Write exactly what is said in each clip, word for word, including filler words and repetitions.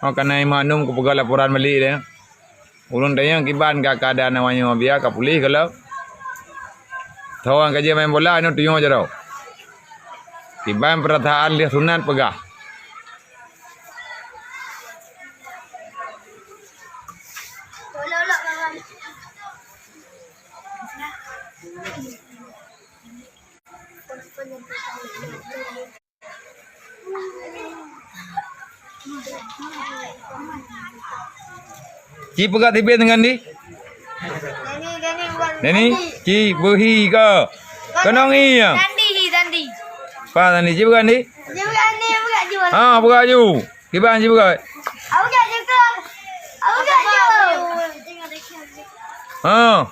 Oh, kana Maknum kupeugah laporan balik deh. Ulôn tanyong kiban ka keadaan awak nyoe, biar ka puléh gohlom. Tho nyang ka jeuet main bola nyoe tuyoe jaroe. Kiban peurataan lheueh sunat peugah. Ci peugah tibin ngon di? Dani, Dani, bukan Dani, Dani. Ci beuhi ke? Kenong iya. Dandi, Dandi. Pa Dandi, ci peugah di? Ci peugah di, peugah ju. Ha, peugah ju. Kiban ci peugah. Aku tak cakap. Aku tak cakap. Ha.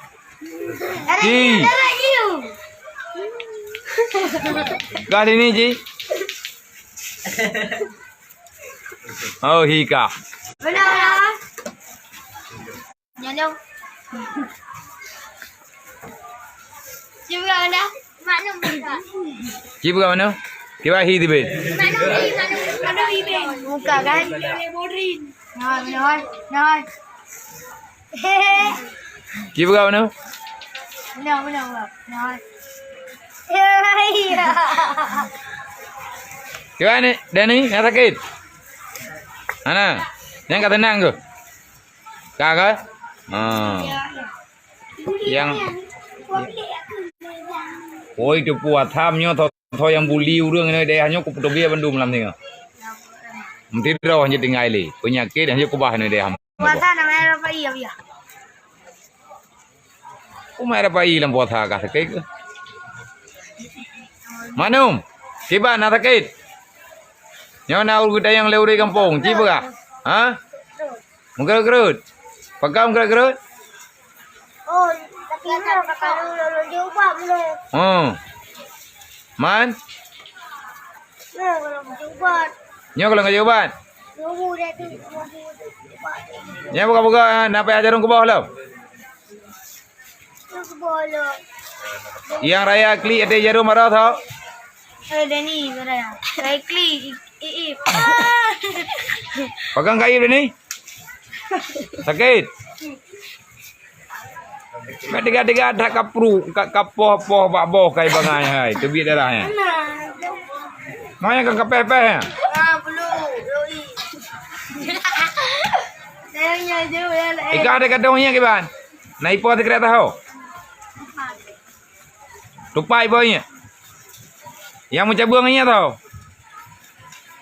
Ci. Ka sini, Ci. Oh, hi ka. Benar. Nyalo. Ci peugah mana? Maknum buka. Ci peugah mana? Kiban hi tibin. Maknum hi, Maknum. Maknum hi bin. Buka kan? Nah, benar. Nah. Ci peugah mana? Benar, benar, benar. Nah. Kiban ni, Dani, na sakét? Hana. Nyang ka teunang ke? Ka, ka? Ha. Yang, oi, teupeu atam nyoe tho, tho nyang buli ureueng nyoe daerah nyoe kupeuteubiet bandum lam singoh. Meusidroe hana tinggai lé. Peunyakét hana kubah nyoe daerah. Puasa nama Rafa'i ya, ya. Umat Rafa'i lam puasa ka sakét ke? Maknum, kiban na sakét? Nyoe na ureueng geutanyong lé ureueng gampông, ci peugah? Ha? Meugeurot-geurot. Pakon meugeurot-geurot? Oh, tapi nyoe ka lôn, lôn, lôn jeuet ubat belum? Oh. Man? Nyoe ka lôn jeuet ubat. Nyoe ka lôn jeuet ubat? Nunggu dia tu, nunggu dia tu. Nyoe buka-buka, na payah jarum keuboh lom? Nunggu keuboh lom. Nyang raya klik até jarum arah tho? Eh, Dani, raya. Raya klik, i, i, i. Pakon kayup Dani? Sakét? Ka tiga-tiga that ka pruet, ka, ka poh-poh bak boh kai bangai hai, teubiet darah nyan. Mana? Mana kan ka peh-peh nyan? Ah, belum, doi. Sayangnya jauh ya, eh. Ikan ada kadang nyan kiban. Na ipo sikrek tahu. Tupai boh nyan. Nyang meucabeueng nyan tau.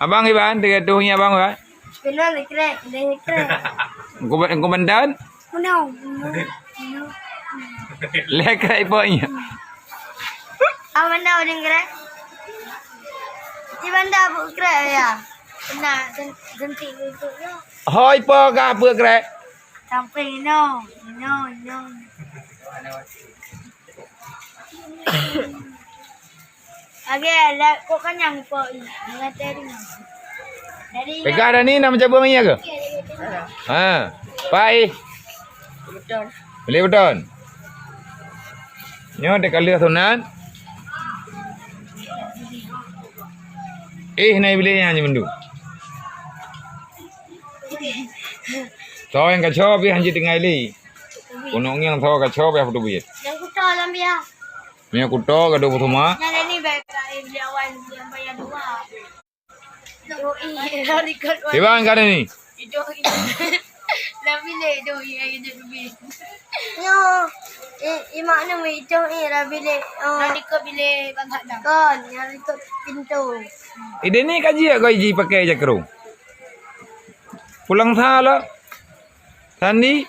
Abang kiban, tiga tuh nyan abang, kan? Kenal sikrek, dia sikrek. Engkau, engkau mantan? Menau. Leh krek ipo nyan. Abang tahu dia sikrek. Di bandar buat krek ya. Kena gen-, gentik lututnya. Hoi po ka buat krek. Sampai ino, ino, ino. Lagi ada kok kenyang po. Mengata ringan. Dari Pegah dah ni nak mencabar minyak ke? Ha. Pai. Betul. Boleh betul. Nyoe dek kali sunat. Eh, na iblih nyan je mendung. Tho nyang kaco pih hanjeuet tinggai lé. Kunong nyang tho kaco pih putôh biet. Nyang kuto lam biar. Nyang kuto gadoh beutuma. Nyang ni baik kat beli awal yang bayar dua. Doi, dah record. Iban ka ni. Doi. Dah bilik doi ayo jadi. Nyo. Eh, imak ni itu eh dah bilik. Oh. Dah record bilik Bang Saddam. Kon, yang record pintu. Ide ni kaji ya kau iji pakai jakrong. Pulang salah. Sandi.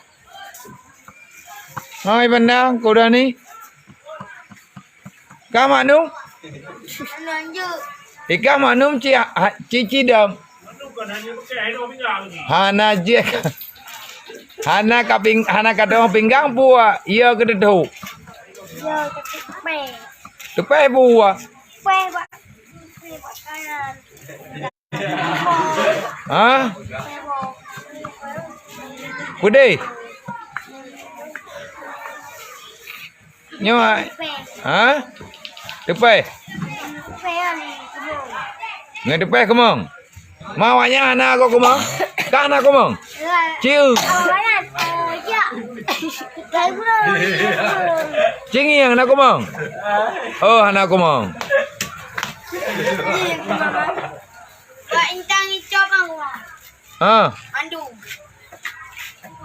Hai bandang, kau dah ni. Ka Mak Num? Ika Mak Num ci, ha, ci, ci dam. Hana jek. Hana ka ping-, hana ka dong pinggang buah. Iya ke dedo. Iya, tapi tupeh. Tupeh buah. Tupeh, Pak. Tupeh, Pak, kanan. Ha? Pudeh. Nyoe. Ha? Tupeh. Ngon tupeh kemong. Ma awaknyan hana go kemong. Kah na kumong? Ciu. Cingiang na kumong? Oh, hana kumong. Wak intang icok bang wak. Ha. Mandu.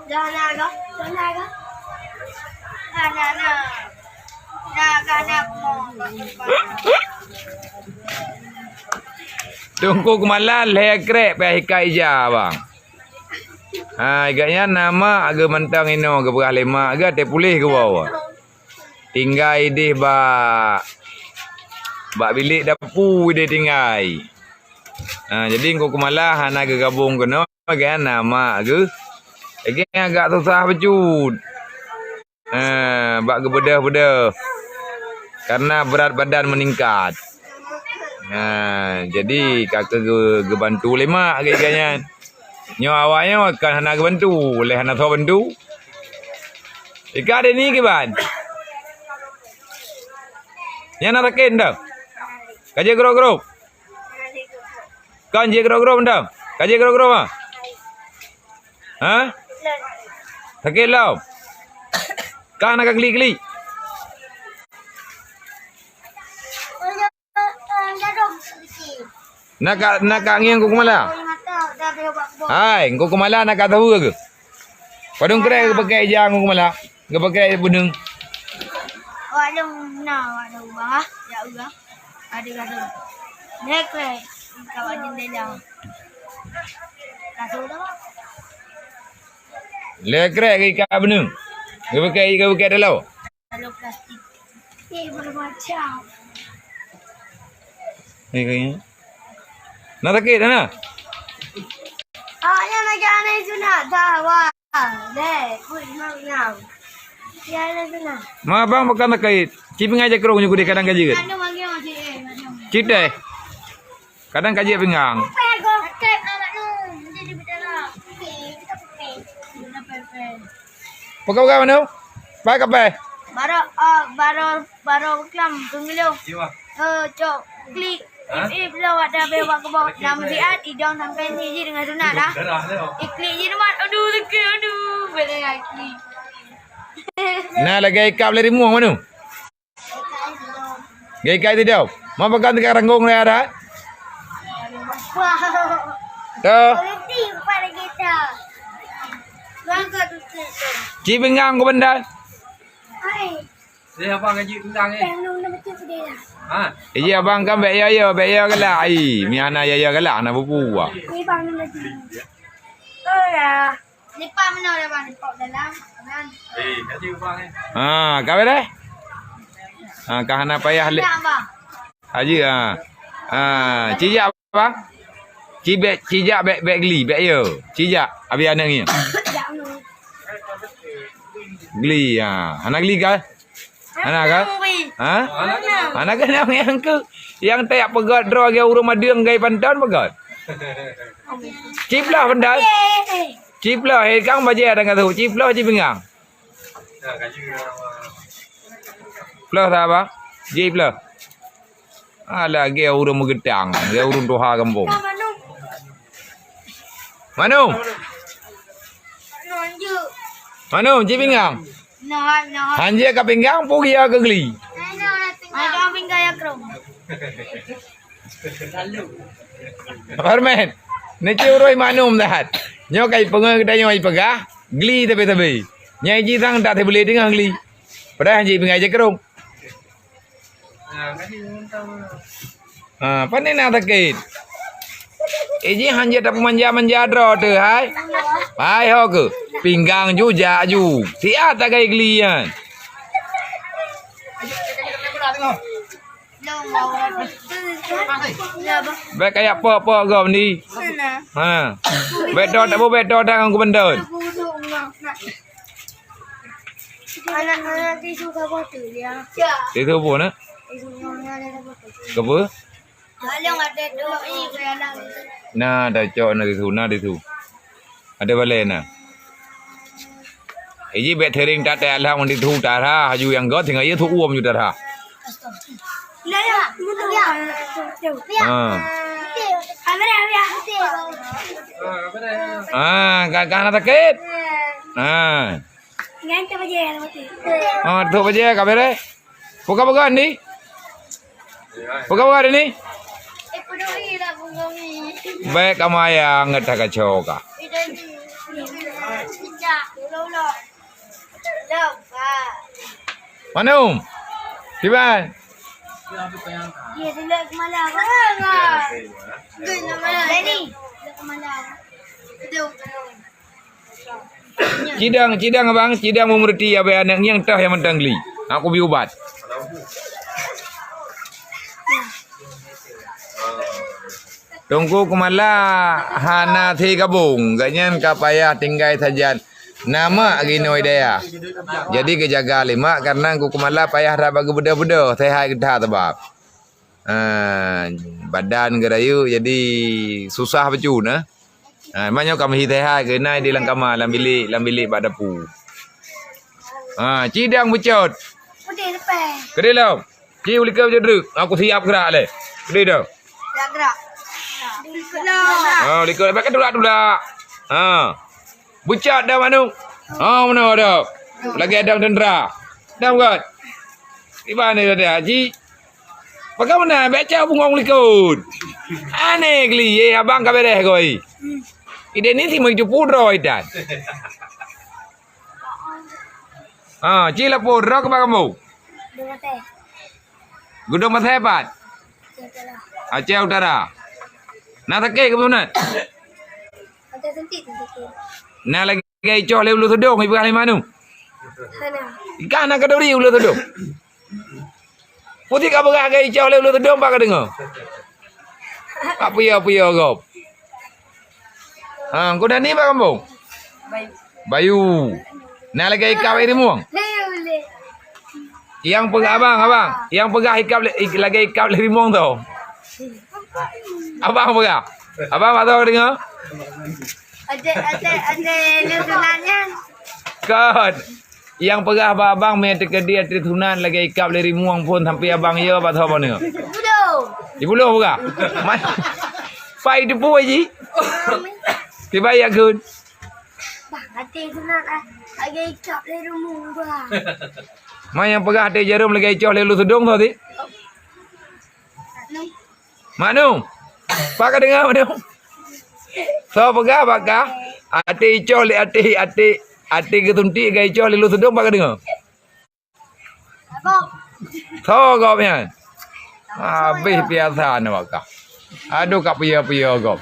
Dah na ga? Dah na ga? Na, na, na. Na ga, na kumong. Teungku Keumala lhèe krek pih ikat ija, bang. Ha, ikat nyan na mak geuh mantong inoe geupeugah lé mak geuh até puléh geuwoe. Tinggai idéh bak, bak bilék dapu idéh tinggai. Ha, jadi Teungku Keumala hana geugabong keunoe, kan na mak geuh. Lagèe nyan agak susah bacut. Ha, bak geubeudôh-beudôh. Karena berat badan meningkat. Ha, jadi ka keu geu-, geubantu lé mak geuikat nyan. Nyoe awak nyoe kan hana geubantu, lé hana soe bantu. Ikat deh ni kiban. Nyan na sakét dah. Ka jeuet grok-grok. Kan jeuet grok-grok mantong? Ka jeuet grok-grok, ha? Ha? Sakét lom? Ka na ka klik-klik? Na ka, na ka ngieng Teungku Keumala? Hai, Teungku Keumala na ka saweue keuh? Padum krek geupakai ija Teungku Keumala? Geupakai beuneueng. Awak lôn na, awak lôn ubah, ya Allah. Ada kata. Lhèe krek, ikat bak jendela. Kasut dah. Lhèe krek geuikat beuneueng. Geupakai, geupakai dalam. Dalam plastik. Eh, bermacam. Ni kayaknya. Na sakét, na? Awaknyan lagèe aneuk sunat dah, wah. Deh, kuih mau nyam. Ya, aneuk sunat. Ma abang bukan sakét. Ci pingai jakrong nyoe kadang ka jeuet. Aduh, bagi masih, eh, aduh. Cit deh. Kadang ka jeuet pinggang. Pegong. Sakét aneuk nu. Jadi berdarah. Pegong, pegong, aneuk. Pai kapeh. Baru, ah, baru, baru klam, tunggu dulu. Eh, cok, klik. Ip, ip, lo, ada be wak kebok. Nama siat, idong sampai ni je dengan sunat dah. Iklik je, Mat. Aduh, sakét, aduh. Boleh lagi. Nah, lagi ikap lari muang mana? Gaya kai tidak? Ma pegang tiga ranggong dah ada? Tuh. Ci pinggang ku bendal. Hai. Saya apa ngaji tentang ni? Ha? Iya abang kan bek ya ya bek ya galak. Ai, mi ana ya ya galak ana buku ah. Oh ya. Lipat meunoe dah bang, lipat dalam. Kan? Eh, ngaji bang eh. Ha, ka beres? Ha, ka hana payah le. Nak bang. Haji ha. Ha, cijak bang. Cibek cijak bek bek geli bek yo. Cijak abi aneuk ni. Geli ha. Hana geli ka? Hana ka? Ha? Hana ka nyang nyang ke? Yang tak peugah droe ge ureueng madeueng gai panton peugah. Ciblah bendal. Ciblah he kang bajee dan kata ciblah cibingang. Ploh sa bang? Ji ploh. Alah, ge ureueng meugeutang, ge ureueng tuha gampông. Manu. Manu, ji pinggang. Hanjeuet ka pinggang, pugia keu geli. Parmen. Neuci uroe manum that. Nyoe kai peungeut geutanyoe ipeugah, geli tabe-tabe. Nyai ji sang that teubeli teungoh geli. Padahai ji pinggai jakrong. Ha, pane na sakét. Eh, ji hanjeuet tapeumanja-manja droe teuh, hai. Hai, ho keuh. Pinggang ju, jak ju. Siat tagai geli nyan. Bèk kajak pok-pok gob ni. Ha. Bèk dot, bèk dot ngon kubeundon. Anak-anak tisu ka batu dia. Tisu apa nak? Tisu nyonya ada batu. Apa? Along ada doi ke anak. Nah, dah cok na tisu, na tisu. Ada balai na. Iji bèk teuring that teualang di thu tara haju nyang got tinggai thu uom ju tara. Ya, ya. Ha. Ada, ada. Ha, ka, ka hana sakét? Ha. Nyan tu bajèe mati. Ha, tu bajèe ka beres. Buka-buka ni. Buka-buka ni. Baik kamu ayah nget ka coka. Mana um? Tiban. Cidong, cidong abang, cidong meumeuruti abai aneuk nyang toh nyang mantong gli. Aku bi ubat. Teungku Keumala hana thé gabong, gobnyan ka payah tinggai sajan. Na mak geunoe dayah. Jadi geujaga lé mak, kareuna Teungku Keumala payah rab geubeudôh-beudôh, seuhat geuh that sabab. Ah, badan geurayeuk jadi susah bacut na. Ah, meunyoe ka meuhi seuhat keunan di lam kama, lam bilék, lam bilék bak dapu. Ah, cidong beucot. Keudéh lom. Ci u likot beucot treuk. Aku siap geurak lé. Keudéh dah. Gerak, gerak. Ah, likot. Pakai tulak-tulak. Ah. Beucot dah manok. Ha, meunoe dah. Lagèe dong teuntra. Dah bukan? Iban ni dah haji. Bagaimana? Baca bungong likot. Aneh geli. Eh, abang ka beres koi. Ide ni si meucupu droe dan. Ha, ci lapor droe keu bak kamoe. Geudong Pasai pat? Aceh Utara. Na sakét keu sunat? Ada suntik tu sakit. Na lagèe icoh lé uleue seudong, ipeugah lé manu. Hana. Ikan na keuduri uleue seudong. Putih ka peugah lagèe icoh lé uleue seudong, bak ka deungoe. Apa ya, apa ya, gob? Ha, kau dah ni bak kampung? Bayu. Bayu. Na lagèe ikab lé rimueng? Nyang peugah abang, abang. Nyang peugah ikab lé, ik-, lagèe ikab lé rimueng tu. Abang peugah. Abang bak tu deungoe? Ada, ada, ada yang sunat nyan. Kon. Nyang peugah bak abang mé teukeudi ateueh sunat lagèe ikab lé rimueng phôn sampoe abang yo bak saboh nyoe. Dipuluh. Dipuluh peugah. Pai teupeu ji. Tiba ya kun. Bah, ateueh sunat ah, lagèe ikab lé rimueng bah. Ma nyang peugah ateueh jarom lagèe icoh lé uleue seudong tu ti? Anu. Mak Nu. Pak ka deungoe Mak Nu. Soe peugah bak kah? Ateueh icoh lé ateueh, ateueh, ateueh geusuntik lagèe icoh lé uleue seudong, pak ka deungoe? Soe gob nyan? Habéh piasa na bak kah. Aduh, ka piye-piye gob.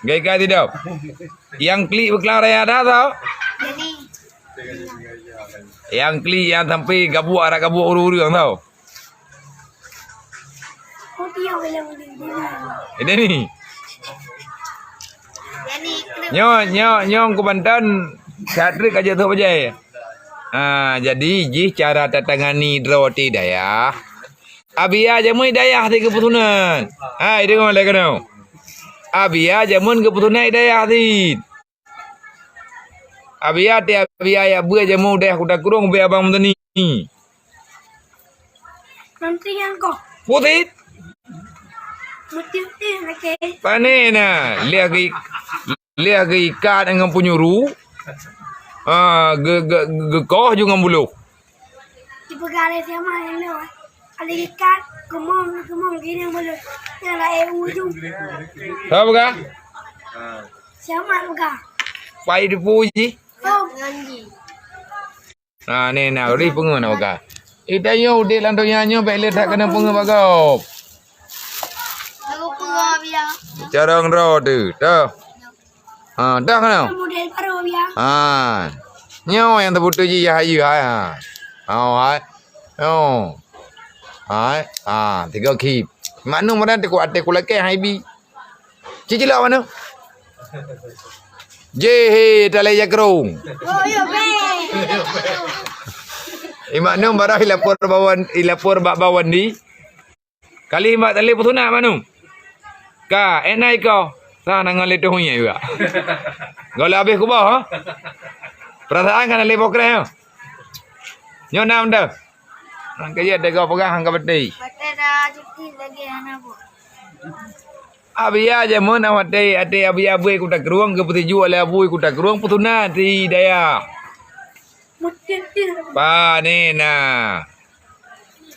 Gaya ka sidroe. Nyang klik beuklang raya dah tau. Nyang klik nyang sampai gabuek arak gabuek ureueng-ureueng tau. Ini ni. Nyoe, nyoe, nyoe ku bantan satrik aja tu bajai. Ha, jadi jih cara tatangani droe ti dayah. Abia jameun dayah ti geupeusunat. Hai, deungoe lé keunoe. Abia jameun geupeusunat dayah ti. Abia ti abia ya beue jameun dayah kuda kurong be abang meutani. Nanti yang kok. Putit. Meuti-meuti lagi. Pane na, liah gei, liah gei ikat dengan penyuru. Ah, ge, ge, ge, koh juga buluh. Ipeugah lé siapa yang lo? Ada ikat, kemong, kemong gini yang buluh. Yang lain ujung. Siapa peugah? Siapa peugah? Pai dipuji. Oh, nganji. Ha, ni na rih peungeut na peugah. Ita nyoe udép lam donya nyoe bèk lé that keuneuk peungeut bak gob. Aku peugah biar. Cara ngeudroe tu, dah. Ha, dah keunoe. Model baru biar. Ha. Nyoe nyang teubeutôi jih yah hayeue hai ha. Oh, hai. Oh. Hai. Ha, tiga kip. Mak Nu meudeh teuk até kulakèe hai bi. Cicilok mano? Jehe talai jakrong. Oh, iya, bang. Imak nung barah ilapor bawan, ilapor bak bawan di. Kali mak talai pesunat manu. Ka, enai ko. Sa nangan letuh hunyai juga. Gola habis kubah, ha? Perasaan kan alai pokreh, ha? Nyo nam dah. Nang kaya dega pegang angka beti. Batai dah cuti lagi anak bu. Abiya jameun awak até, até Abiya bui Kuta Krueng, geupeuteuju oleh Abu Kuta Krueng, peutuna di daya. Pa ni na.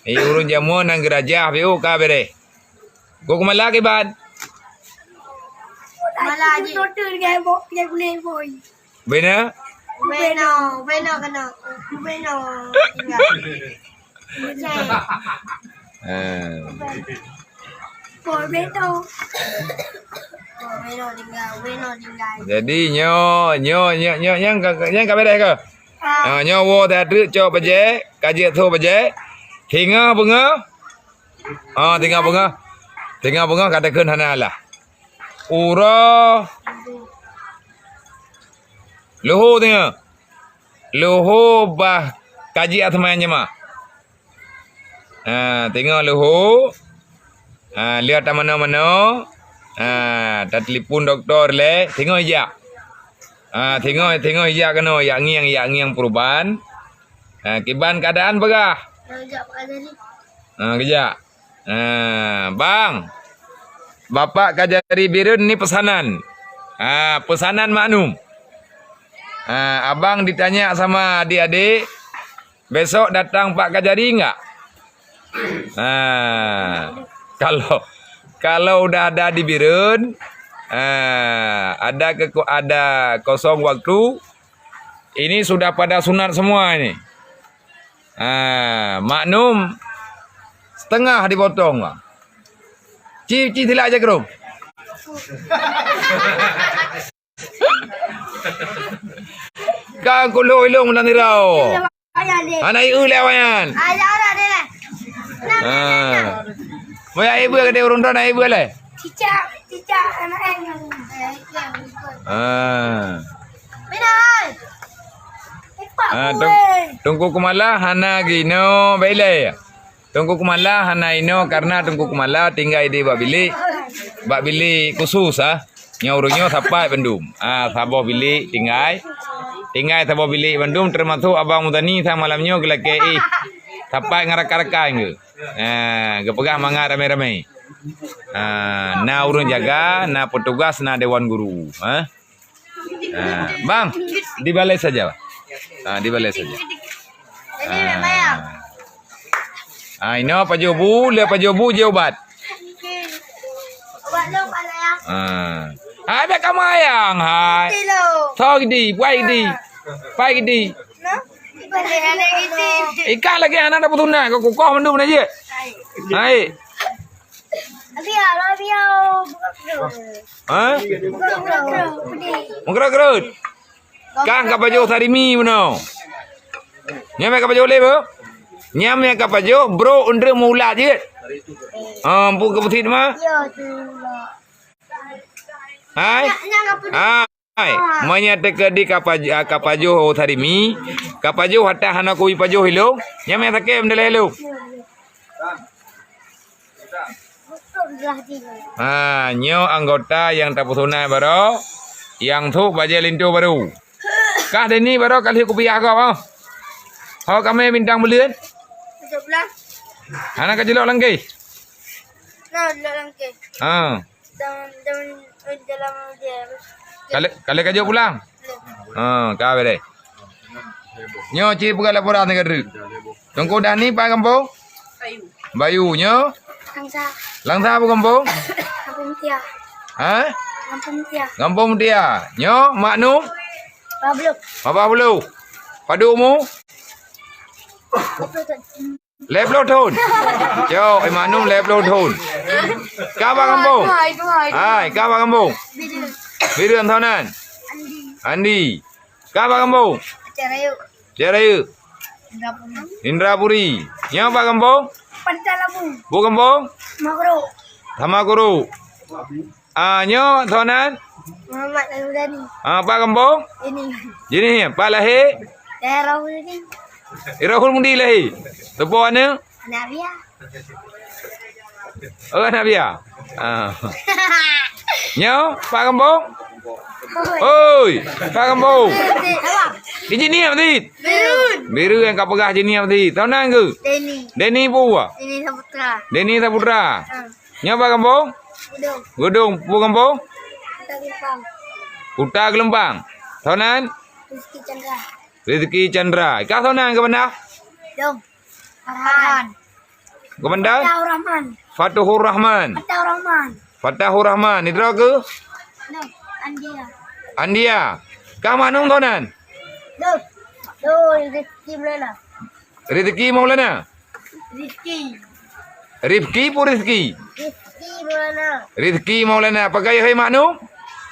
Di ureueng jameun nyang geurajah piu ka bereh. Go keumala kiban. Mala jih. Bena? Beno, beno kena. Beno. Tinggal. Cek. Eh. Beno. Beno tinggal, beno tinggal. Jadi nyoe, nyoe, nyoe, nyoe, nyang ka, nyang ka beres ke? Ah. Ah, nyoe woe that treuk cok bajée, ka jeuet tho bajée. Singoh beungoh. Ah, singoh beungoh. Singoh beungoh ka takheun hana lah. Uroe Luhu teungoh. Luhu bah kaji asma nyama. Ha, teungoh Luhu. Ha, lheueh tamano-mano. Ha, tatelepon dokto lé, teungoh ijak. Ha, teungoh, teungoh ijak keunoe, ijak ngieng, ijak ngieng peuruban. Ha, kiban keadaan peugah. Ha, geujak. Ha, bang. Bapak Kajari Bireuen ni peusanan. Ha, peusanan maknum. Ha, abang ditanya sama adik-adik, besok datang Pak Kajari enggak? Ha, kalau, kalau udah ada di Bireuen, ha, ada keku-, ada kosong waktu, ini sudah pada sunat semua ini. Ha, maknum setengah dipotong. Ci, ci silak aja kerong. Ka kulo ilong dan irau. Anak ieu lé wayan. Ha. Moyak ibu ke dia urung dah nak ibu lé. Cicak, cicak anak ai. Ha. Mina ai. Ha, Tung-, Tungku Kumala hana gino bailai. Tungku Kumala hana ino karena Tungku Kumala tinggai di bak bilik. Bak bilik khusus ah. Nyoe ureueng nyoe sapat bandum. Ah, saboh bilik tinggai. Tinggai saboh bilik bandum termasuk Abang Muzani sang malam nyoe geulakée ih. Sapat ngon rakan-rakan ke. Ah, geupeugah mangat ramé-ramé. Ah, na ureueng jaga, na petugas, na dewan guru. Ha? Ah, bang, di balai saja. Ah, di balai saja. Jadi, memang ya. Ah, ino pajoh bu, le pajoh bu je ubat. Ubat lo pala ya. Ah. Hai, biar kamu ayang, hai. Tilo. Tho gidi, puai gidi. Puai gidi. No? Ikan lagi anak dapat tunak, kau kukoh mandum na je. Hai. Hai. Abi ya, abi ya. Ha? Meukeurot-keurot. Kah ka pajoh sarimi bunoe. Nyam ka pajoh lé, Bu? Nyam ka pajoh, bro, undre meulat je. Ha, ampu ke peusit ma? Hai? Hai, meunyoe teukeudi ka paj-, ka pajoh sarimi, ka pajoh hata hana kui pajoh ilong, nyam sakét meudalah ilong. Ha, nyoe anggota nyang tapeusunat baroe, nyang thok bajée linto baru. Kah Deni baroe ka lheueh kupiah gob, oh. Ho kamé bintang buleuen? Tujuh belas. Hana ka jilok langkeh? Na, jilok langkeh. Ha. Dalam, dalam, dalam dia. Kali, kali ka jok pulang? Ha, ka beres. Nyoe cit peugah laporan sigoe treuk. Teungku Dani pat gampông? Bayu. Bayu nyoe? Langsa. Langsa peue gampông? Gampông Mutia. Ha? Gampông Mutia. Gampông Mutia. Nyoe Mak Nu? Pablo. Papa Bulu. Padum umu? Dua puluh tahun. Lhèe ploh thôn. Cok, Imanum lhèe ploh thôn. Ka bak gampông? Hai, ka bak gampông? Bireuen. Bireuen thôn nan? Andi. Andi. Ka bak gampông? Aceh Rayeuk. Aceh Rayeuk. Indrapuri. Indrapuri. Nyoe bak gampông? Pantai Labu. Bak gampông? Makro. Sama Guru. Ah, nyoe thôn nan? Muhammad Al-Hudani. Ah, pat gampông? Ini. Jini, pat lahé? Daerah Hudani. Irahul Mudi lahé. Teupeu aneuk? Nabia. Oh, Nabia. Ah. Nyoe, pat gampông? Oi, pat gampông? Di jini apa dit? Bireuen. Bireuen nyang ka peugah jini apa dit? Thôn nan keuh? Deni. Deni peue? Deni Saputra. Deni Saputra. Ah. Nyoe pat gampông? Gudong. Gudong, peue gampông? Kuta Geulumpang. Kuta Geulumpang. Soe nan? Rizky Chandra. Rizky Chandra. Ka soe nan keubeuna? Dong. Farhan. Keubeuna? Fatahur Rahman. Fatahur Rahman. Fatahur Rahman. Fatahur Rahman. Nidroe keu? Dong. Andia. Andia. Ka manum soe nan? Dong. Dong, Rizky Maulana. Rizky Maulana. Rizky. Rifki peue Rizky? Rizky Maulana. Rizky Maulana. Pakai hai maknum?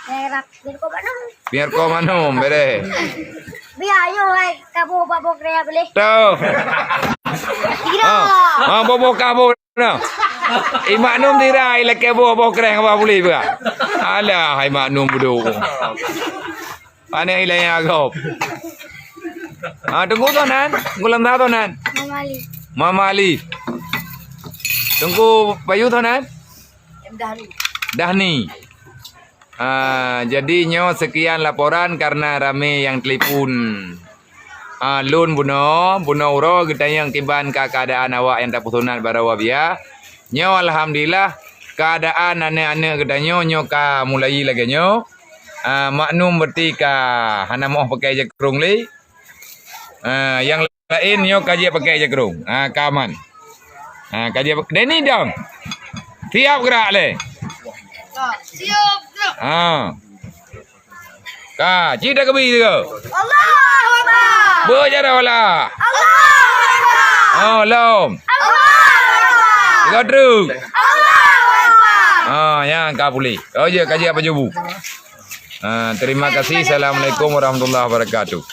Biar ko maknum. Biar ko maknum, beres. Biar ayo hai kabu babo krea boleh. Tuh. Gila. Ha, ha, bobo kabu na. I maknum tirai leke boh boh krea apa boleh ba. Alah, hai maknum buduk. Pane ilée agop. Ah, Teungku soe nan? Teungku Lamda soe nan? Mama Ali. Mama Ali. Teungku Bayu soe nan? Dahni. Dahni. Ah, jadi nyoe sekian laporan karena ramé nyang telepon. Ah, lôn bunoe, bunoe uroe geutanyong kiban ka keadaan awak nyang tapeusunat baroe biya. Nyoe alhamdulillah keadaan aneuk-aneuk geutanyoe nyoe ka mulai lagée nyoe. Ah, maknum berarti ka hana moh pakai jakrong lé. Ah, nyang laén nyoe ka jeuet pakai jakrong. Ah, ka aman. Ah, ka jeuet pak-, Deni dong. Siap gerak lé. Siap gerak. Ah. Ka, cit dah kebi tiga. Allahu Akbar. Berjalan wala. Allahu Akbar. Oh, lom. Allahu Akbar. Tiga truk. Allahu Akbar. Ah, ya, ka pulih. Oh, ya, ka jeuet apa jubu. Ah, terima kasih. Assalamualaikum warahmatullahi wabarakatuh.